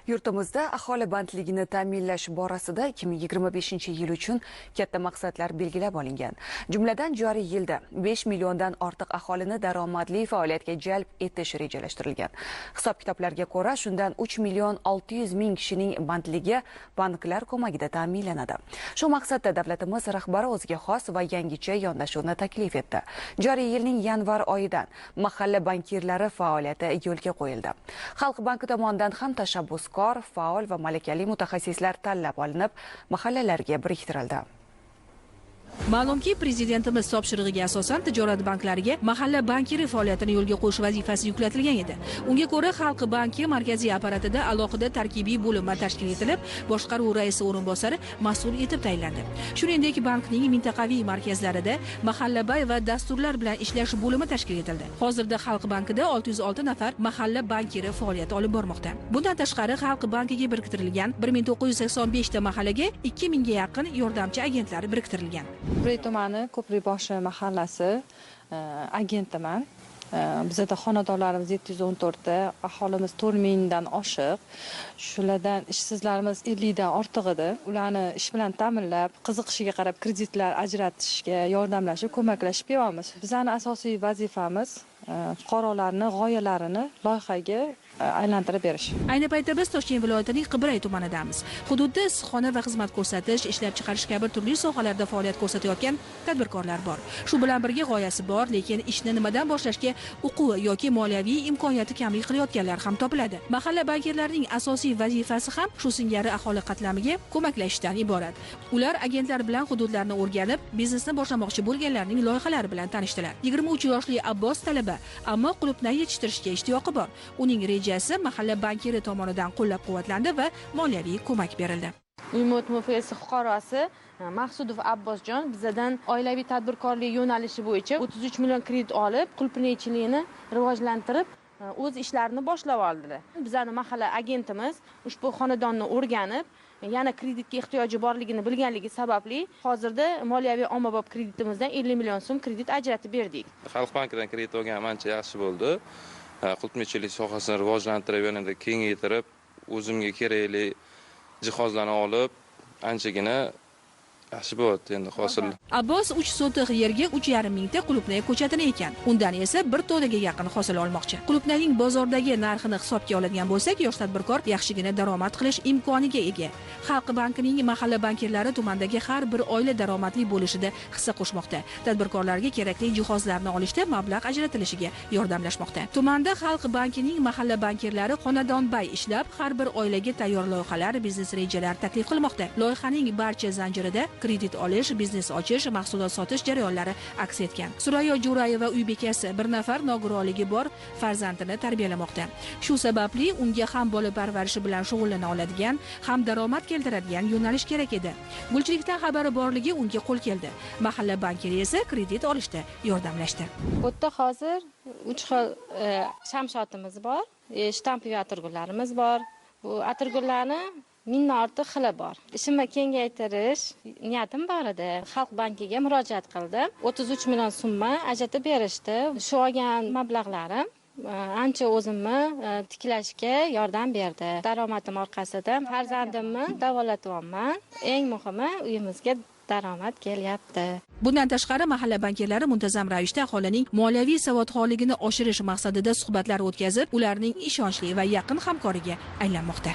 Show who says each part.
Speaker 1: Yurtimizda aholi bandligini ta'minlash borasida 2025-yil uchun katta maqsadlar belgilab olingan. Jumladan, joriy yilda 5 milliondan ortiq aholini daromadli faoliyatga jalb etish rejalashtirilgan. Hisob-kitoblarga ko'ra, shundan 3 million 600 ming kishining bandligi banklar ko'magida ta'minlanadi. Shu maqsadda davlatimiz rahbari o'ziga xos va yangicha yondashuvni taklif etdi. Joriy yilning yanvar oyidan mahalla bankirlari faoliyati yo'lga qo'yildi. Xalq banki tomonidan ham tashabbuskor, faol va malakali mutaxassislar tanlab olinib, mahallalarga biriktirildi.
Speaker 2: Ma'lumki, prezidentimiz topshirig'iga asosan tijorat banklariga mahalla bankiri faoliyatini yo'lga qo'yish vazifasi yuklatilgan edi. Unga ko'ra, Xalq banki markaziy apparatida alohida tarkibiy bo'linma tashkil etilib, boshqaruv raisi o'rinbosari mas'ul etib tayinlandi. Shuningdek, bankning mintaqaviy markazlarida mahallabay va dasturlar bilan ishlash bo'limi tashkil etildi. Hozirda Xalq bankida 606 nafar mahalla bankiri faoliyat olib bormoqda. Bundan tashqari, Xalq bankiga biriktirilgan 1985 ta mahallaga 2000 ga yaqin yordamchi agentlar biriktirilgan.
Speaker 3: Ko'prik tumani Ko'prikboshi mahallasi agentiman. Bizda xonadonlarimiz 714 ta, aholimiz 4000 dan oshiq. Shulardan ishsizlarimiz 50 dan ortiq edi. Ularni ish bilan ta'minlab, qiziqishiga qarab kreditlar ajratishga yordamlashib, ko'maklashib kelyapmiz. Bizning asosiy vazifamiz fuqarolarning g'oyalarini loyihaga aylantirib berish.
Speaker 2: Ayni paytda biz Toshkent viloyatining Qibray tumanidamiz. Hududda issiqxona va xizmat ko'rsatish, ishlab chiqarish kabi turli sohalarda faoliyat ko'rsatayotgan tadbirkorlar bor. Shu bilan birga g'oyasi bor, lekin ishni nimadan boshlashga uquvi yoki moliyaviy imkoniyati kamlik qilayotganlar ham topiladi. Mahalla bankirlarining asosiy vazifasi ham shu singari aholi qatlamiga ko'maklashishdan iborat. Ular agentlar bilan hududlarni o'rganib, biznesni boshlamoqchi bo'lganlarning loyihalari bilan tanishdilar. 23 yoshli Abbos talaba, ammo qulupnay yetishtirishga ishtiyoqi bor. Uning rejasi mahalla bankiri tomonidan qo'llab-quvvatlandi va moliyaviy ko'mak berildi.
Speaker 4: Uymo't MFS fuqarosi Maqsudov Abbosjon bizadan oilaviy tadbirkorlik yo'nalishi bo'yicha 33 million kredit olib, qulupnaychilikni rivojlantirib, o'z ishlarini boshlab oldilar. Bizning mahalla agentimiz ushbu xonadonni o'rganib, yana kreditga ehtiyoji borligini bilganligi sababli hozirda moliyaviy ommabop kreditimizdan 50 million so'm kredit ajratib berdik.
Speaker 5: Xalq bankidan kredit olgan ancha yaxshi bo'ldi. Qulupnaychilik sohasini rivojlantirib, yanada kengaytirib, o'zimga kerakli jihozlarni olib, anchagina yaxshi bo'ldi endi hosil.
Speaker 2: Abbos 3 sotix yerga 3,5 mingta qulupnay ko'chatini ekan. Undan esa 1 tonaga yaqin hosil olmoqchi. Qulupnayning bozordagi narxini hisobga oladigan bo'lsak, yosh tadbirkor yaxshigina daromad qilish imkoniga ega. Xalq bankining mahalla bankirlari tumandagi har bir oila daromadli bo'lishida hissa qo'shmoqda. Tadbirkorlarga kerakli jihozlarni olishda mablag' ajratilishiga yordamlashmoqda. Tumanda Xalq bankining mahalla bankirlari xonadonbay ishlab, har bir oilaga tayyor loyihalar, biznes rejalar taklif qilmoqda. Loyihaning barcha zanjirida kredit olish, biznes ochish, mahsulot sotish jarayonlari aks etgan. Surayyo Jo'rayeva uy bekasi, bir nafar nogironligi bor farzandini tarbiyalamoqda. Shu sababli unga ham bola parvarishi bilan shug'ullana oladigan, ham daromad keltiradigan yo'nalish kerak edi. Gulchilikdan xabari borligi unga qo'l keldi. Mahalla bankiri esa kredit olishda yordamlashdi.
Speaker 6: Bu yerda hozir 3 xil shamshotimiz bor, shtamp atirgullarimiz bor. Bu atirgullarni 1000 dan ortiq xili bor. Ishimni kengaytirish niyatim bor edi. Xalq bankiga murojaat qildim. 33 million so'mma ajratib berishdi. Shu olgan mablag'larim ancha o'zimni tiklashga yordam berdi. Daromadim orqasida farzandimni davolatyapman. Eng muhimi uyimizga daromad kelyapti.
Speaker 2: Bundan tashqari mahalla bankirlari muntazam ravishda aholining moliyaviy savodxonligini oshirish maqsadida suhbatlar o'tkazib, ularning ishonchli va yaqin hamkoriga aylanmoqda.